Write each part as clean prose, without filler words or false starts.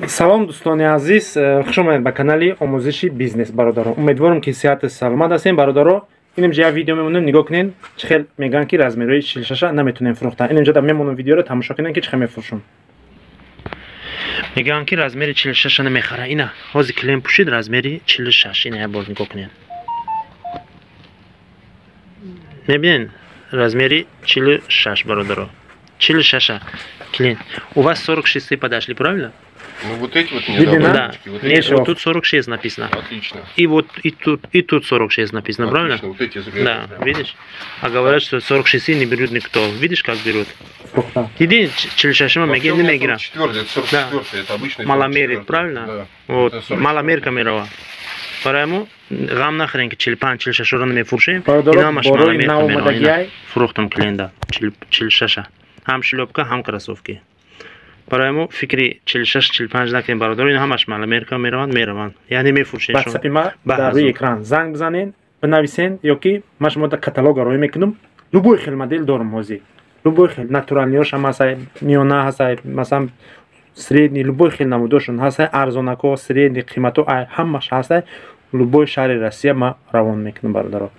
Салом, дӯстони азиз, хуш омадед ба канали омӯзиши бизнес, бародаро. Умедворам, ки сиҳату саломат ҳастем, бародаро. Инҷа як видео мемонем, нигоҳ кунед, чӣ хел мегӯянд, ки размерҳои 46 наметонем фурӯхта. Инҷа да мемонам, видеоро тамошо кунед, ки чӣ хел мефурӯшам. Мегӯянд, ки размери 46 намехара. Ина ҳозир клиент пӯшид размери 46. Ина як бор нигоҳ кунед. Мебинед, размери 46, бародаро. 46 клиент. У вас 46 подошли, правильно? Ну вот эти вот мне Да. Вот, нет, вот тут 46 написано. Отлично. И вот и тут 46 написано, отлично, правильно? Вот эти. Да, прям. Видишь? А говорят, что 46 не берут никто. Видишь, как берут? Иди, 46 меги не мегира. 44, это 44, да. Это обычный. Маломерит, правильно? Да. Вот, маломерка мерова. Барои ғам нахӯрем, ки 45, 46 ро намефурӯшем. Инамаш маломерка мерова. Фурӯхтам клиента 46, ҳам шлёпка, ҳам кроссовки. Барои мо фикри 46, 45 накунем, бародаро. Ин ҳамаш маломерка мераванд, мераванд, яъне мефурӯшем. Ватсапи ма дар рӯи экран, занг бизанед, бинависен, ё ки ман шумо каталога роӣ мекунам. Любой хел модел дорам ҳозир, любой хел натуральный ёш ҳам ҳастай, миёна ҳастай, масалан, средний, любой хел намудошон ҳастай, арзонако, средний, қимато ҳамаш ҳастай. Любой шаҳри Россия ма равон мекунам, бародаро.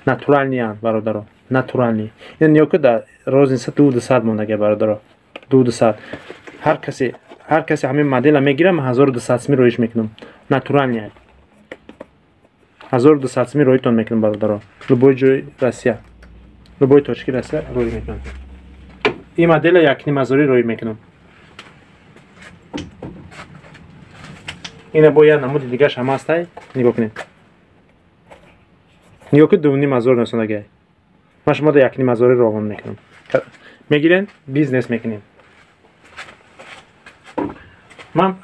Натуральный янд, бародаро, натуральный. Ин нигоҳ ку, дар розница 200 мондага, бародаро, 200. Ҳар касе ҳамин модела мегирам, 1200 сми роиш мекунам. Натуральный 1200 сми роитон мекунам, бародаро. Любой ҷои Россия, любой точки Россия роӣ мекунам. Ин модела 1,5 ҳазорӣ роӣ мекунам. Ина бо як намуди дигаш ҳам ҳастай, нигоҳ кунед, нигоҳ кунед, 2,5 ҳазор насонагай. Ман шумо да 1,5 ҳазорӣ равон мекунам. Мегирен, бизнес мекунем. Ман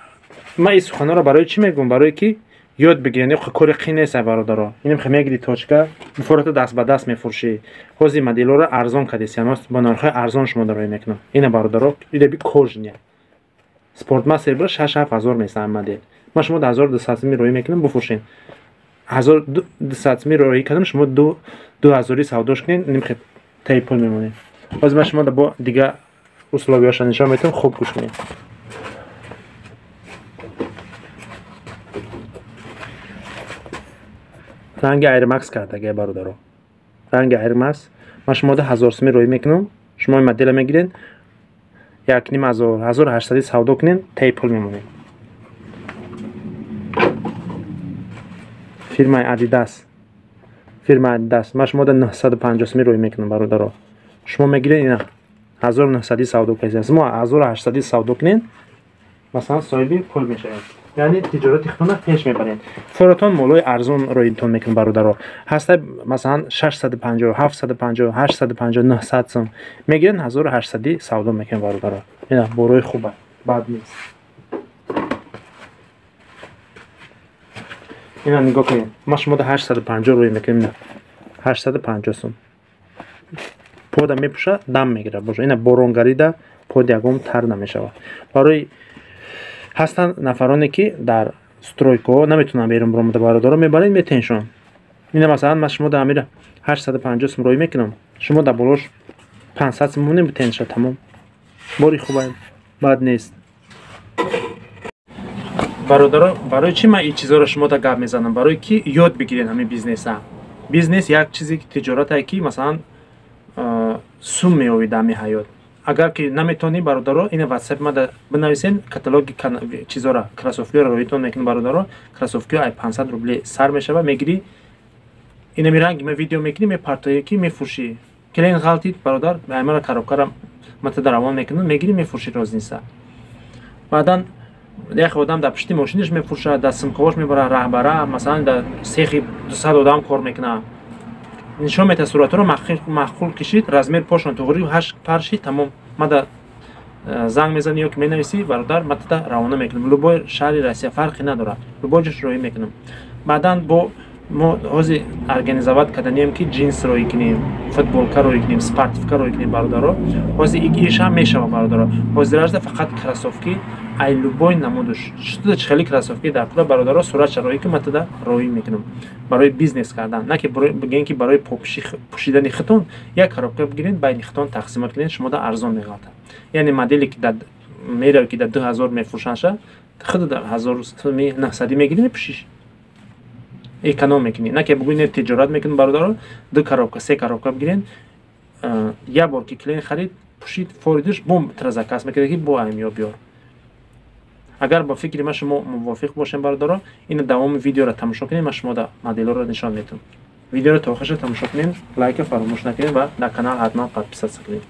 ин суханҳоро барои чӣ мегӯям? Барое ки ёд бигирен. Кори қин нест, бародаро. Инам мегири точка, муфората даст ба даст мефурӯшӣ. Ҳозир моделҳоро арзон кардесиям, бо нархҳои арзон шумо роӣ мекунам. Ина, бародаро, идаби кожаный Спортмастер бира 6-7 ҳазор месаҳам модел. Ман шумо 1200 сми роӣ мекунам, буфурӯшен. 1200 сми роӣ кардам, шумо 2000 савдош кунед, нимхе таи пул мемонед. Ҳозир ман шумо бо дига условия ша нишон метавам, хуб гӯш кунед. Ранги Air Max кардага, бародаро, ранги Air Max. Ман шумода 1000 суми роӣ мекунам. Шумо модела мегиред, 1,5 ҳазор, 1800 савдо кунед, таи пул мемонед. Фирмаи Адидас, фирмаи Адидас. Ман шумода 950 суми роӣ мекунам, бародаро. Шумо мегиред, ина 1900 савдо кардед, шумо 1800 савдо кунед, масалан, соҳиби пул мешавед, яъне тиҷорати худтона пеш мебаред. Форотон молои арзон роитон мекунад, бародаро. Ҳаста, масалан, 650, 750, 850, 900 сум мегиранд, 1800 савдо мекунад, бародаро. Ина борои хуба, бад нест. Ина нигоҳ кунед, ма шумода 850 рӯй мекунем. Ина 850 сум. Пода мепӯша, дам мегирад, бошо. Ина боронгарида под ягон тар намешавад. Барои ҳастанд нафароне, ки дар стройка ҳо наметавонанд берун биромада, бародаро, мебаред, метеншон. Ина, масалан, ман шумо да амира 850 сум роӣ мекунам, шумо дар болош 500 сум монем, битенша, тамом. Бори хуба, бад нест, бародаро. Барои чӣ ман ин чизҳоро шумо да гап мезанам? Барое ки ёд бигиред ҳамин бизнеса. Бизнес як чизе тиҷоратае, ки, масалан, сум меовид ҳамин ҳаёт. Агар ки наметавонӣ, бародаро, ина ватсапи ма бинависен, каталоги чизора, кроссовки ро роитон мекунам, бародаро. Кроссовки ай 500 рубле сар мешава. Мегирӣ, инами ранги ма видео мекунӣ, мепартоӣ, ки мефурӯшӣ. Клиент ғалтид, бародар, аймара коробка ра матада равон мекунам, мегирӣ, мефурӯшӣ розница. Баъдан як одам дар пушти мошинаш мефурӯшад, дар симкаҳош мебарад, раҳбара, масалан, дар сехи 200 одам кор мекунад, нишон метаҳад суратҳоро, маъқул кишид, размер пошон туғри ҳашт парши, тамом. Мада занг мезанӣ ё ки менависӣ, бародар, матада равона мекунам. Любой шаҳри Россия, фарқе надорад, любой ҷош роӣ мекунам. Баъдан бо мо ҳозир организовать карданием, ки ҷинс роӣ кунем, футболка роӣ кунем, спортивка роӣ кунем, бародаро. Ҳозир ишам мешава, бародаро. Ҳозиражда фақат кроссовки ай любой намудуш шуда, хеле кроссовки дар куда, бародаро, суратша роӣ ки матада роӣ мекунам. Барои бизнес кардан, на ки бигӯем, ки барои пӯшидани хитон. Як коробка бигиред, байни хитон тақсимот кунед, шумода арзон меғалтад. Яъне моделе ки меравӣ, ки дар 2000 мефурӯшандша. Худ 1900 мегирӣ, мепӯшиш, эконом мекунӣ. На ки бугӯи, не, тиҷорат мекунӣ. Бародаро, ду коробка, се коробка бигирен. Як бор ки клиент харид, пӯшид, форидиш, бом тра заказ мекунад, ки бо аймиё биёр. Агар ба фикри ман шумо мувофиқ бошем, бародаро, ина давоми видеоро тамошо кунед, ман шумо моделҳоро нишон медиҳам. Видеоро то охирша тамошо кунед, лайка фаромӯш накунед ва дар канал ҳатман подписаться кунед.